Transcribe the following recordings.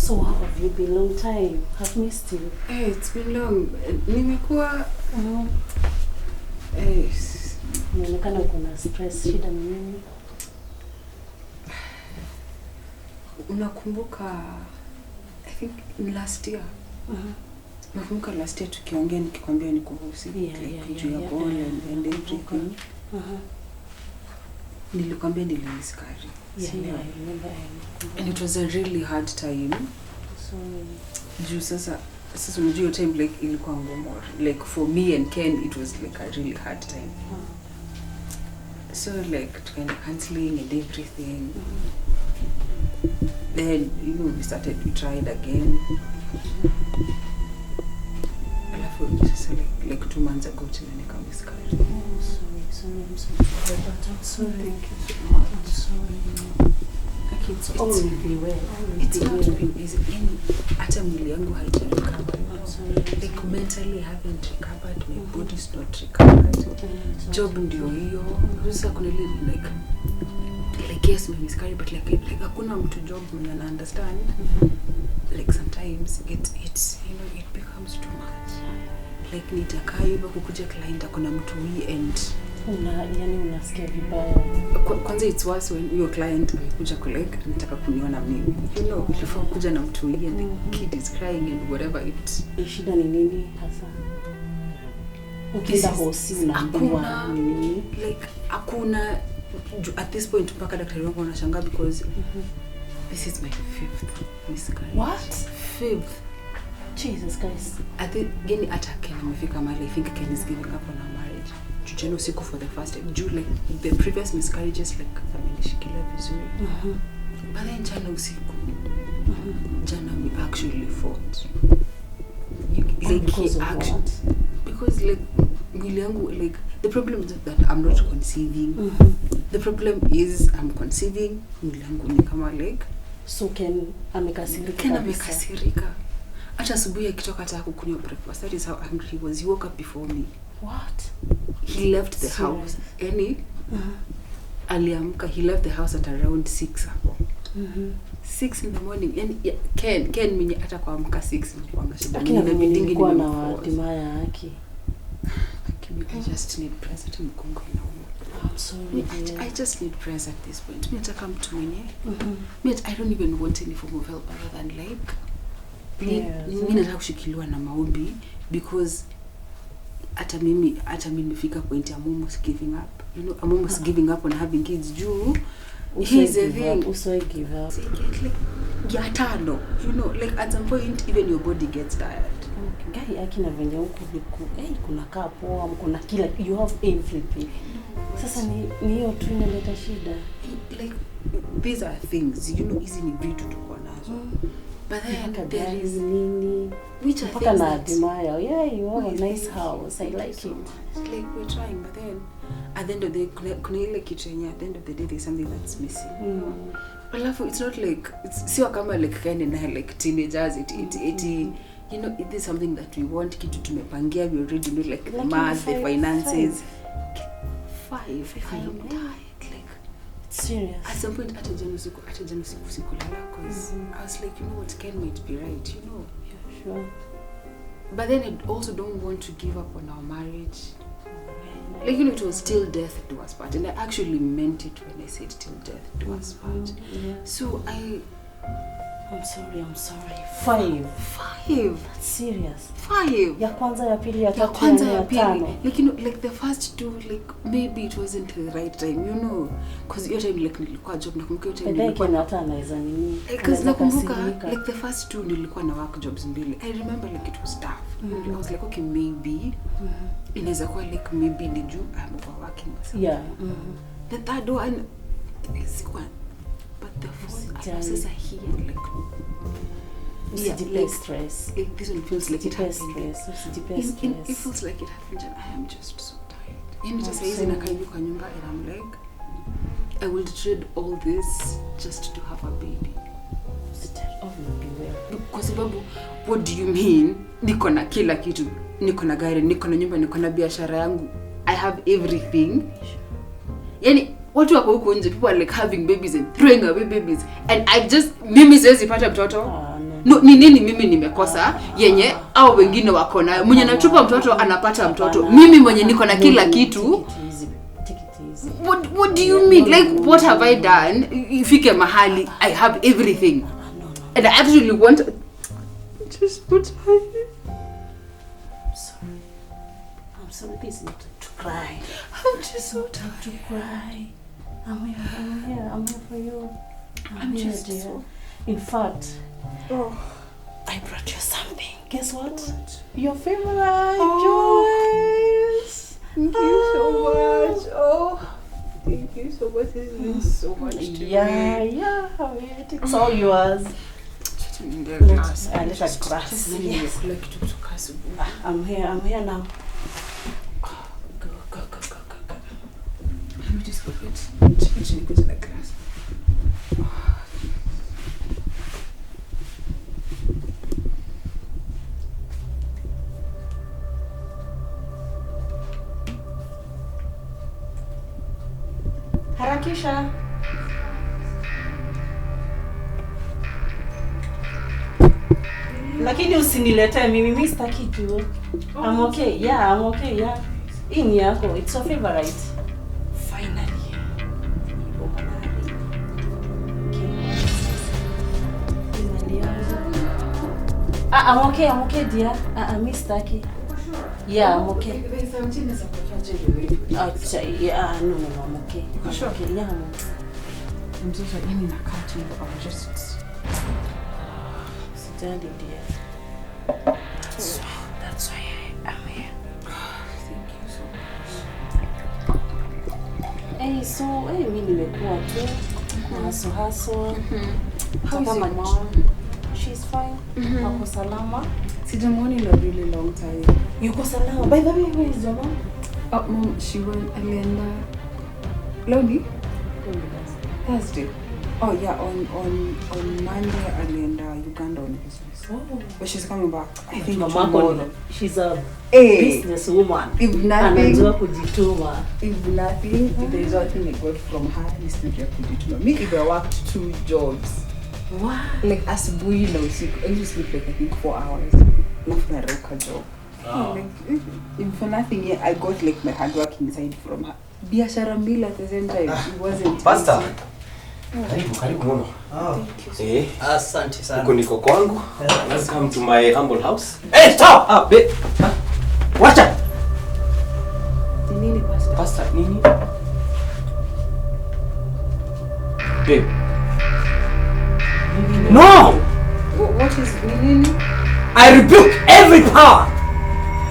So how have you been? Long time. Have missed you. Hey, it's been long. Nimekuwa Unaonekana uko na stress. Shida ni nini? Unakumbuka I think last year. Nakumbuka last year tukiongea nikikwambia niko sick, like juu ya ball and everything. Nilikwambia nilimiscarry. Yeah, I remember. I And it was a really hard time. Sorry. Juu sasa unajua hiyo time like ilikuwa ngumu. Like for me and Ken it was like a really hard time. So like tukaenda counseling and everything. Then you know we tried again. Alafu sasa like 2 months ago tena nikamiscarry. Oh, sorry, sorry, I'm sorry about that. I'm sorry. Thank you so much. I'm sorry. Like All will be well. All will it's be not well. been easy. Yani hata mwili yangu haija recover. I'm sorry. Like mentally I haven't recovered, my body's not recovered. Job ndio hiyo. Sasa kuna ile like yes my miscarry but like hakuna mtu job mwenye ana understand. Like sometimes it you know it becomes too much. Like nitakaa hivyo kukuja client akona mtu hii and Yani unasikia vibaya. Kwanza it's worse when your client amekuja ku like anataka kuniona mimi. You know, before kuja na mtu hii and the kid is crying and whatever it. Shida ni nini hasa? Ukienda hosi unaambiwa ni nini? Like hakuna at this point mpaka daktari wangu anashangaa because this is my 5th miscarriage. What? 5th. Jesus Christ. I think geni hata Ken amefika mahali I think Ken is giving up on our marriage. Juu usiku for the first time. Juu like the previous miscarriages like amenishikilia vizuri. But then jana usiku. Jana we actually fought. Like because he of actually what? Because like mwili yangu like the problem is that I'm not conceiving. The problem is I'm conceiving. Mwili yangu ni kama like So Ken amekasirika. Ken amekasirika. Hata asubuhi akitoka hata kukunywa breakfast. That is how angry he was. He woke up before me. What? He left the house. Yani aliamka, he left the house at around 6 hapo. 6 in the morning. Yani Ken mwenye hata kuamka 6 nilikuwa shida. Lakini nilikuwa na hatima yake. I just need prayers at mgongo inauma. I'm sorry. I just need prayers at this point. Mimi nataka mtu mwenye. Mimi I don't even want any form of help other than like mimi nataka kushikiliwa na maombi because hata mimi nimefika point I'm almost giving up. You know, I'm almost giving up on having kids. Juu here's the thing. Usoi give up. Like ya tano. You know, like at some point even your body gets tired. Guy akina venye huku kuna kaa poa, kuna kila, you have everything. Sasa ni hiyo tu inaleta shida. Like these are things, you know, hizi ni vitu tuko nazo. But then there is nini which are mpaka na admire. Yeah, you have a nice house. I like it. Like we're trying, but then at the end of the day kuna ile kitu yenye at the end of the day there's something that's missing. Alafu it's not like it's sio kama like kind of like teenagers it you know, it is something that we want, kitu tumepangia, we already know like the math, the finances. 5 I'm tired, like serious. At some point hata jana usiku sikulala because I was like, you know what, Ken might be right, you know. Yeah, sure. But then I also don't want to give up on our marriage. Like, you know, it was till death do us part, and I actually meant it when I said till death do us part. Yeah. So I'm sorry. 5. That's serious. 5. Ya kwanza, ya pili, ya tatu, kwanza, ya pili. tano. Like, you know, like the first two, like maybe it wasn't the right time, you know, because your time like nilikuwa job, nakumbuka hiyo time nilikuwa na hata anaweza nini. Because nakumbuka like the first two nilikuwa na work jobs mbili. I remember like it was tough. I was like, okay, maybe inaweza kuwa like maybe ni juu I'm overworking myself. Yeah. The third one sikuwa, but the fourth sasa here like usijipe stress. Like this one feels like it happened. Usijipe stress. It feels like it happened and I am just so tired. Yani sasa hizi nakaa hivi kwa nyumba and I'm like I will trade all this just to have a baby. Kwa sababu what do you mean? Niko na kila kitu. Niko na gari, niko na nyumba, niko na biashara yangu. I have everything. Yani Watu wako huku nje, people are like having babies and throwing away babies, and I just, mimi siwezi pata mtoto. No, ni nini mimi nimekosa yenye au wengine wako nayo? Mwenye anatupa mtoto anapata mtoto, mimi mwenye niko na kila kitu. What do you mean? Like, what have I done? Ifike mahali I have everything and I actually want just put. I'm sorry. I'm sorry. This is not to cry. I'm just so tired to cry. I'm here. I'm here. I'm here for you. I'm here, just dear. So... In fact, I brought you something. Guess what? Your favorite, Joyce. Thank you so much. Oh, thank you so much. This means so much to me. Yeah, yeah. It's all yours. Let us grass. Yes. I'm here. I'm here now. Go, go, go, go, go, go. Let me just go get the grass. Harakisha. Lakini usiniletee mimi, mimi sitaki juu. I'm okay. Yeah, I'm okay. Yeah. Hii ni yako. It's your favorite. Finally. I'm okay. I'm okay, dear. Mimi sitaki. Yeah, I'm okay. There's something that's Yeah, no, I'm okay. I'm sure. Okay. Yeah, I'm okay. I'm so sorry. I'm in a car too. I'm just standing there. That's why I'm here. Thank you so much. Hey, so hey, mimi nimekuwa tu na haso. How is your mom? She's fine. Wako salama. Sijamuona in a really long time. Yuko salama. By the way, where is your mom? Oh, mom, she went alienda Loni? Thursday. Oh yeah, on Monday alienda Uganda on business. Oh. But she's coming back. I think tomorrow. She's a business woman. If nothing, anajua kujituma. If nothing, if there is one thing I got from her, is to kujituma. Me, if I worked 2 jobs. Wow. Like asubuhi na usiku. I used to sleep like I think 4 hours. Alafu naruka job. Oh. Like, if for nothing, yeah, I got like my hard working side from her. Biashara mbili at the same time. It wasn't. Pastor. Karibu, karibu mama. Thank you so much. Asante sana. Huko niko kwangu. Welcome to my humble house. Hey, stop! Ah, be. Wacha. Nini pastor? Pastor, nini? Babe. No! What is nini? I rebuke every power.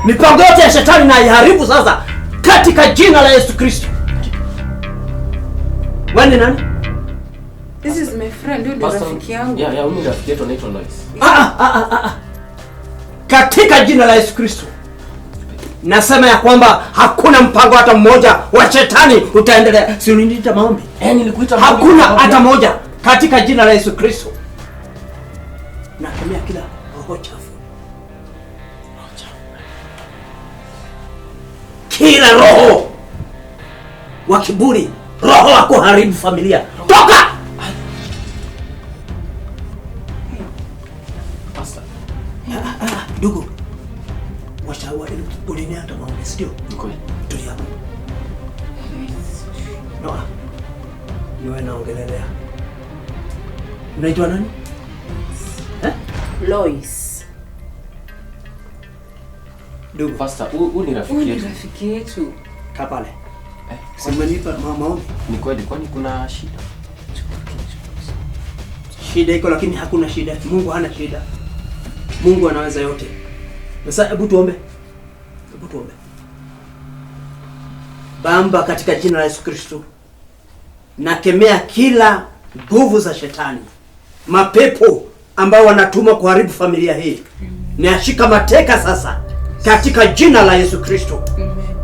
Mipango yote ya shetani na iharibu sasa katika jina la Yesu Kristo. Wewe ni nani? This is my friend, huyu ni rafiki yangu. Yeah, huyu ni rafiki yetu anaitwa Lois. Katika jina la Yesu Kristo. Nasema ya kwamba hakuna mpango hata mmoja wa shetani utaendelea. Si uliniita maombi? Nilikuita maombi. Hakuna hata moja katika jina la Yesu Kristo. Nakemea kila roho chafu. Kila roho wa kiburi, roho wa kuharibu familia. Toka! Pastor. Ndugu. Washauri uliniita maombi, sio? Kweli. Tulia hapo. Noah. Niwe naongelelea. Unaitwa nani? Lois. Ndugu. Pastor, huyu ni rafiki yetu. Huyu ni rafiki yetu. Kaa pale. Simenipa maombi. Ni kweli, kwani kuna shida? Shida iko lakini hakuna shida. Mungu hana shida. Mungu anaweza yote. Sasa hebu tuombe. Hebu tuombe. Baba, katika jina la Yesu Kristo, nakemea kila nguvu za shetani, mapepo ambao wanatuma kuharibu familia hii. Niashika mateka sasa katika jina la Yesu Kristo.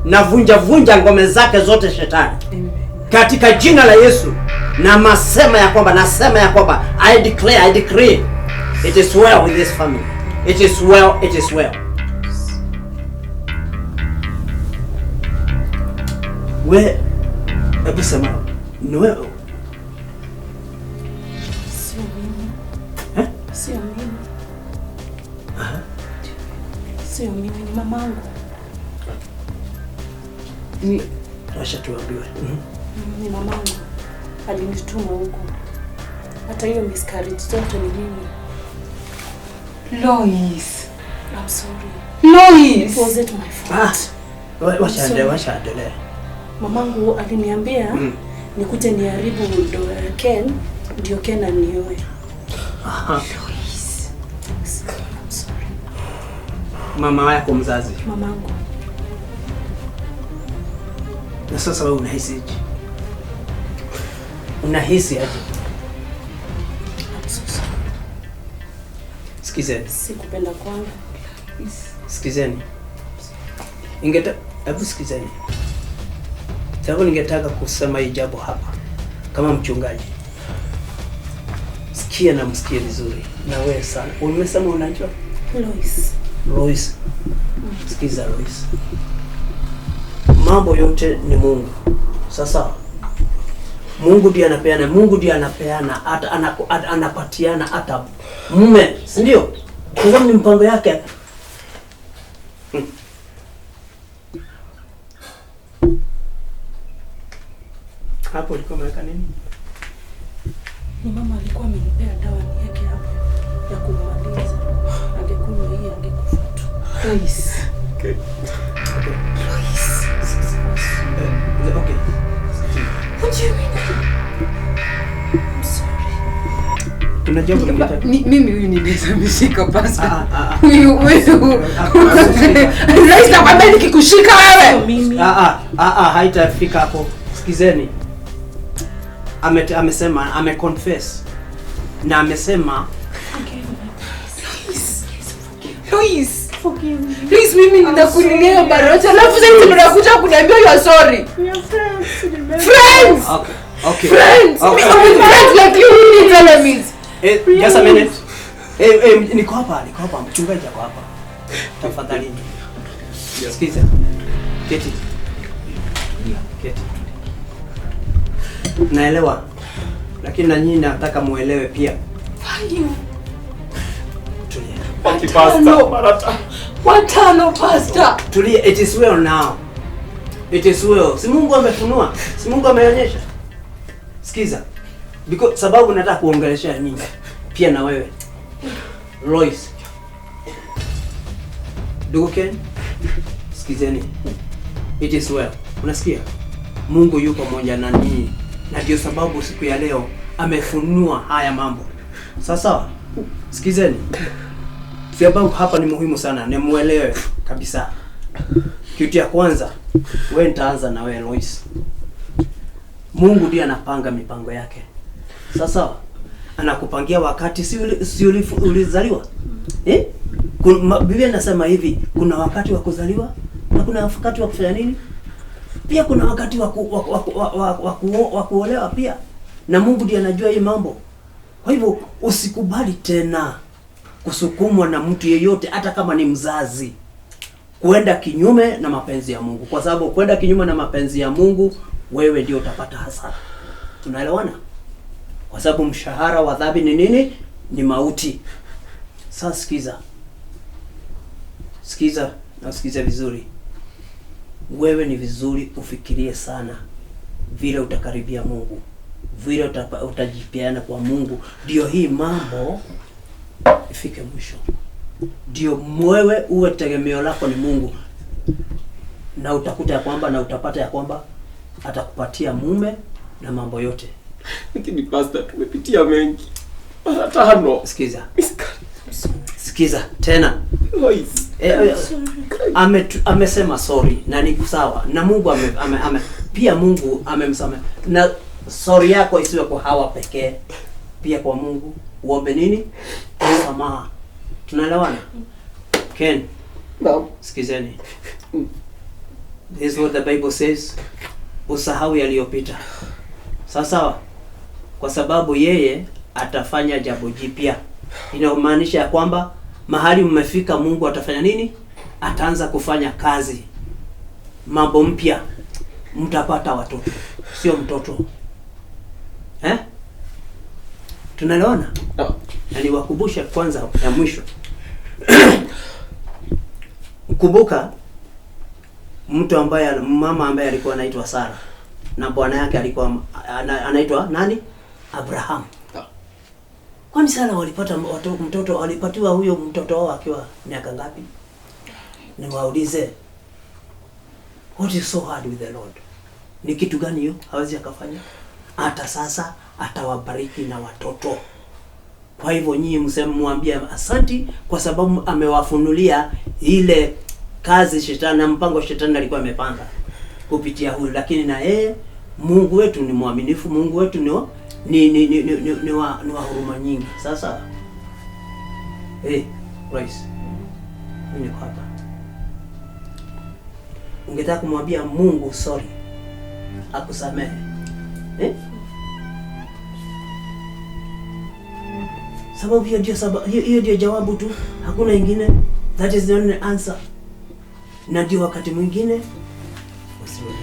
Na vunja vunja ngome zake zote shetani. Katika jina la Yesu. Na masema ya kwamba, nasema ya kwamba I declare, I decree, it is well with this family. It is well, it is well. We, hebu sema Ni wewe? Sio mimi. Eh? Sio mimi. Sio mimi, ni mamangu. Ni Wacha tuambiwe. Ni mamangu. Alinituma huko. Hata hiyo miscarriage zote ni mimi. Lois. I'm sorry. Lois. It wasn't my fault. Wacha endelee, wacha endelee. Mamangu aliniambia nikuje niharibu ndoa ya Ken ndio Ken anioe. Aha. Lois. I'm sorry. Mama yako mzazi. Mamangu. Na sasa wewe unahisi aje? Unahisi aje? I'm so sorry. Sikizeni. Sikupenda kwangu. Sikizeni. Hebu sikizeni. Sababu ningetaka kusema hii jambo hapa kama mchungaji. Sikia na msikie vizuri. Na wewe sana. Umesema unajua? Lois. Lois. Sikiza Lois. Mambo yote ni Mungu. Sasa Mungu ndiye anapeana, Mungu ndiye anapeana, hata anapatiana hata mume, si ndio? Kwa sababu ni mpango yake. Hapo ulikuwa umeweka nini? Ni mama alikuwa amenipea dawa niweke hapo ya kumaliza. Angekunywa hii angekufa tu. Lois. Okay. Okay. Lois. Okay. What do you mean? I'm sorry. Tuna jambo ningetaka. Mimi huyu nimeshika pastor. Huyu Huyu. Lois, nakwambia nikikushika wewe. Mimi. Haitafika hapo. Sikizeni. Amesema, ameconfess. Na amesema Lois. Lois. Forgive me. Please, mimi nitakulilia barocha. Alafu sasa mnakuja kuniambia you are sorry. We are friends. Friends. Okay. Okay. Friends. Okay. With friends like you who need enemies. Just a minute. Niko hapa, mchungaji ako hapa. Tafadhali. Sikiza. Keti. Keti. Naelewa. Lakini na nyinyi nataka muelewe pia. Fine. Tulia. Watano pastor. Tulia, it is well now. It is well. Si Mungu amefunua, si Mungu ameonyesha. Sikiza. Because sababu nataka kuongelesha nyinyi pia na wewe. Lois. Ndugu Ken, sikizeni. It is well. Unasikia? Mungu yuko pamoja na ninyi. Na ndio sababu siku ya leo amefunua haya mambo. Sasa sikizeni. Sababu hapa ni muhimu sana, ni muelewe kabisa. Kitu ya kwanza, wewe nitaanza na wewe Lois. Mungu ndiye anapanga mipango yake. Sasa anakupangia wakati si ulizaliwa. Eh? Biblia inasema hivi, kuna wakati wa kuzaliwa na kuna wakati wa kufanya nini? Pia kuna wakati wa kuolewa pia. Na Mungu ndiye anajua hii mambo. Kwa hivyo usikubali tena kusukumwa na mtu yeyote hata kama ni mzazi kuenda kinyume na mapenzi ya Mungu. Kwa sababu kwenda kinyume na mapenzi ya Mungu wewe ndio utapata hasara. Tunaelewana? Kwa sababu mshahara wa dhambi ni nini? Ni mauti. Sasa sikiza. Sikiza na sikiza vizuri. Wewe ni vizuri ufikirie sana vile utakaribia Mungu, vile utajipeana kwa Mungu, ndio hii mambo ifike mwisho. Ndio wewe uwe tegemeo lako ni Mungu, na utakuta ya kwamba na utapata ya kwamba atakupatia mume na mambo yote. Lakini pastor, tumepitia mengi. Mara tano. Sikiza. Sikiza tena. Lois. Amesema sorry na ni sawa, na Mungu ame pia Mungu amemsamehe. Na sorry yako isiwe kwa hawa pekee, pia kwa Mungu uombe nini? Msamaha. Tunaelewana? Ken. Naam. Sikizeni. This is what the Bible says. Usahau yaliyopita. Sawa sawa? Kwa sababu yeye atafanya jambo jipya. Inamaanisha ya kwamba mahali mmefika Mungu atafanya nini? Ataanza kufanya kazi. Mambo mpya. Mtapata watoto. Sio mtoto. Eh? Tunaelewana? No. Na niwakumbushe kwanza ya mwisho. Kumbuka mtu ambaye, mama ambaye alikuwa anaitwa Sara na bwana yake alikuwa anaitwa nani? Abraham. No. Kwani Sara walipata mtoto, alipatiwa huyo mtoto wao akiwa miaka ngapi? Niwaulize, what is so hard with the Lord? Ni kitu gani hiyo hawezi akafanya? Hata sasa atawabariki na watoto. Kwa hivyo nyinyi mseme, mwambie asanti kwa sababu amewafunulia ile kazi shetani na mpango shetani alikuwa amepanga kupitia huyu, lakini na yeye Mungu wetu ni mwaminifu, Mungu wetu ni wa, ni ni ni, ni, ni, ni, wa, ni wa huruma nyingi. Sasa eh, Rais, mimi niko hapa. Ungetaka kumwambia Mungu sorry, akusamehe, eh? Sababu hiyo ndio sababu, hiyo ndio jawabu tu, hakuna ingine. That is the only answer. Na ndio wakati mwingine usirudie.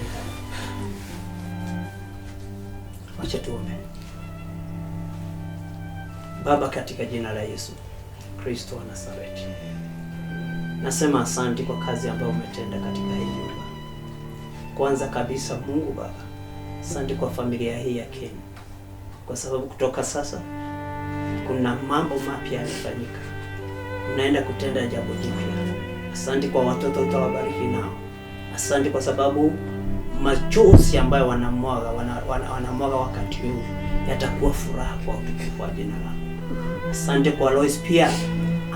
Wacha tuombe. Baba, katika jina la Yesu Kristo wa Nazareti, nasema asante kwa kazi ambayo umetenda katika hii nyumba. Kwanza kabisa, Mungu Baba, asante kwa familia hii ya Ken, kwa sababu kutoka sasa kuna mambo mapya yamefanyika, unaenda kutenda jambo jipya. Asante kwa watoto utawabariki nao. Asante kwa sababu machozi ambayo wanamwaga wanamwaga wakati huu yatakuwa furaha kwa utukufu wa jina lako. Asante kwa Lois pia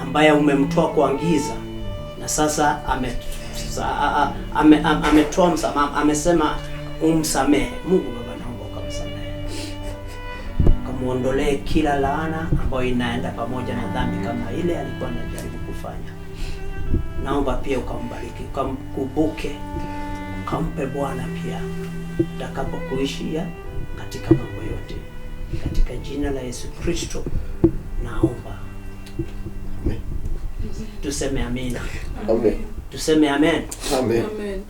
ambaye umemtoa kwa giza na sasa ametoa msamaha, amesema umsamehe. Mungu Baba, naomba ukamsamehe, ukamuondolee kila laana ambayo inaenda pamoja na dhambi kama ile alikuwa anajaribu kufanya. Naomba pia ukambariki, ukamkumbuke, ukampe Bwana pia utakapokuishia katika mambo yote. Katika jina la Yesu Kristo naomba. Amen. Tuseme amina. Amen. Tuseme amen. Amen. Amen.